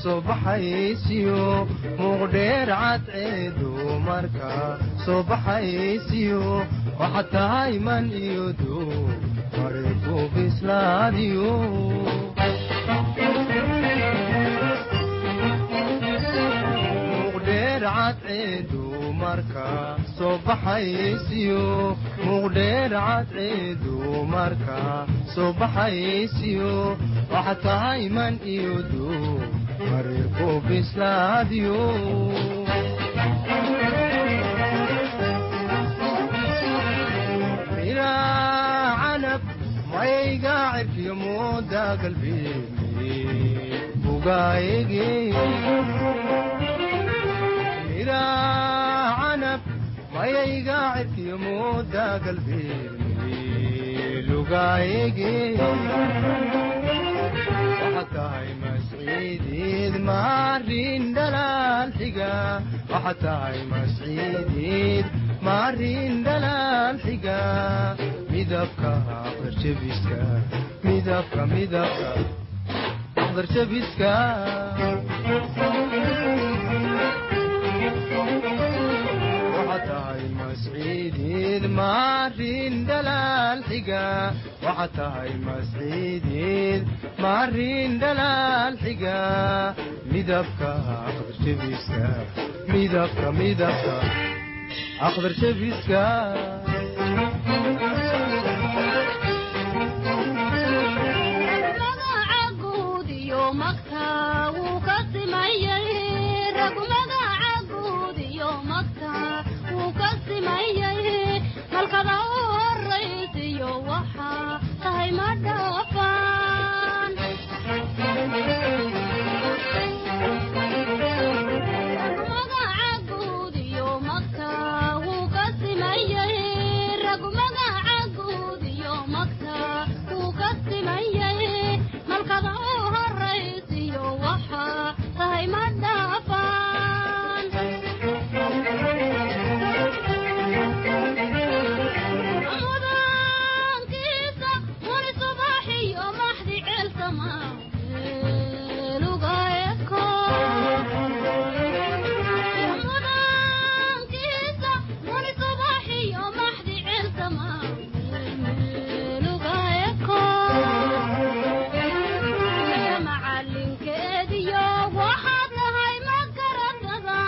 Soo baxaysiyo muuqdheer cadceedu marka soo baxaysiyo waxaad tahay man iyo duub marirku bislaadiyo. Muuqdheer cadceedu marka soo baxaysiyo muuqdheer cadceedu marka soo baxaysiyo waxaad tahay man iyo duub marirku bislaadiyo. Miraa canab mayga cirkiyo mooda galbeedme bugaayege. Miraa canab mayayga cirkiyo mooda galbeedme lugaayege. Waxaad tahay masciidiid maarin dhalaal xiga, waxaad tahay masciidiid maarin dhalaal xiga, midabka aqdarjabiska, midabka midabka aqdarjabiska. Waxaad tahay masciidiid maarin dhalaal xiga, waxaad tahay masciidiid maarin dhalaal xiga, midabka aqdarjabiska, midabka midabka aqdarjabiska. Magaca guud iyo magta wuu ka simayay, rag magaca guud iyo magta wuu ka simayay, malkada u horaysiyo waxa tahay ma dhaafaan. Magaca guud iyo magta wuu ka simayay, rag magaca guud iyo magta wuu ka simayay, malkada u horaysiyo waxa tahay ma dhaafaan. Mudankiisa muni subaxiyo maxdi ceelsama lugaeko. Mudankiisa muni subaxiyo maxdi ceelsama lugaeko. Macalinkeediyo waxaad tahay ma garatada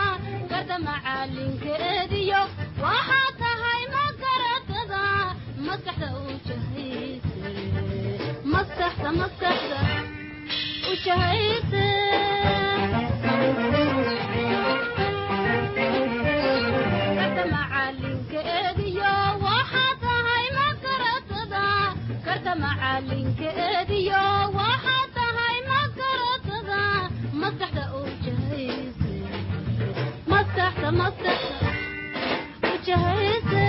garda, macalinkeediyo waxaad tahay ma garatada, maskaxda u jahayse, maskaxda maskaxda u jahayse. Garda macalinkeediyo waxaad tahay ma garatada garda, macalinkeediyo waxaad tahay ma garatada, maskaxda u jahayse, maskaxda maskaxda u jahayse.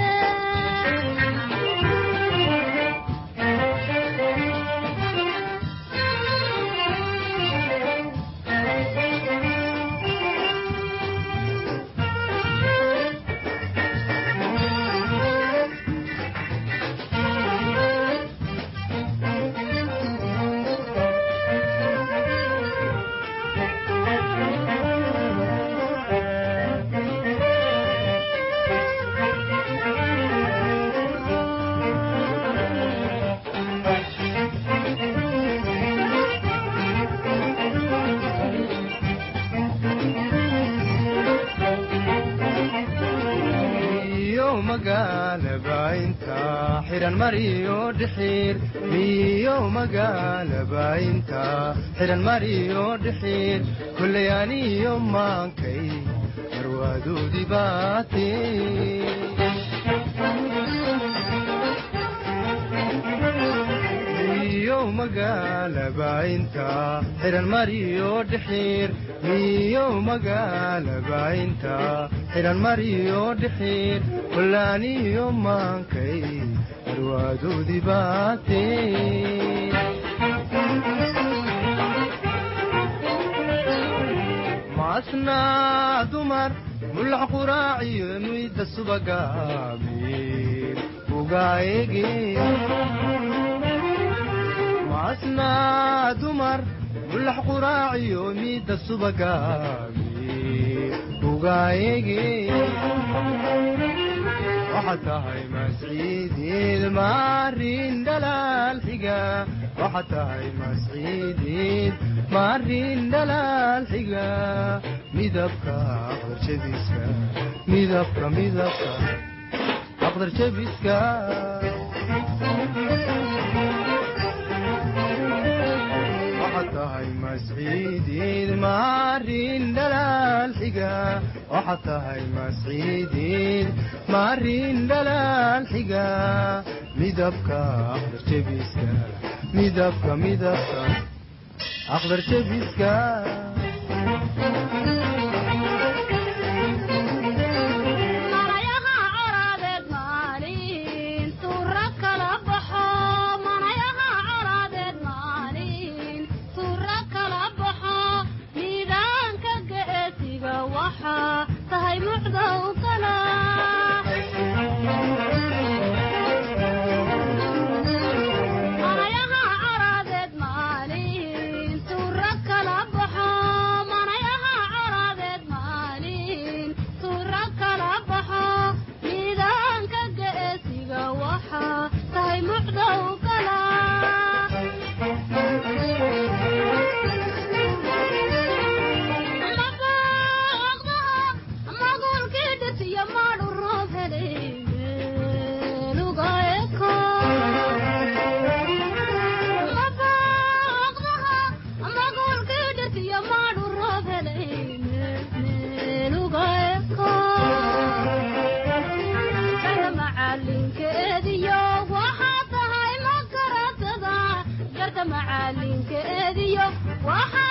Iyo magaalabainta xiran mariyo dhixiir, miyo magaalabainta xiran mariyo dhixiir, kullayaaniyo maankay marwaadoodi baate. Miyo magaalabainta xiran mariyo dhixiir, miyo magaalabainta xiran mariyo dhixiir, kullaaniyo maankay marwaadoodi baate. Maasnaa dumar mulax quraaciyo muyda subagaamiir ugaayege. Maasnaa dumar Mulax quraaciyo midda subaga ugaayege. Waxaad tahay masciidiid maarin dhalaal xiga. Waxaad tahay masciidiid maarin dhalaal xiga. Midabka aqdar jabiska, midabka, midabka aqdar jabiska. Waxaad tahay masciidiid maarin dhalaal xiga. Waxaad tahay masciidiid maarin dhalaal xiga. Midabka aqdar jabiska, midabka, midabka aqdar jabiska. Manayaha colaadeed maalin suura kala baxo. Manayaha colaadeed maalin suura kala baxo. Miidaanka geesiga waxaa tahay mucdow kala. Manayaha colaadeed maalin suura kala baxo. Manayaha colaadeed maalin suura kala baxo. Miidaanka geesiga waxaa tahay mucdow kala. Macalinkeediyo waxaa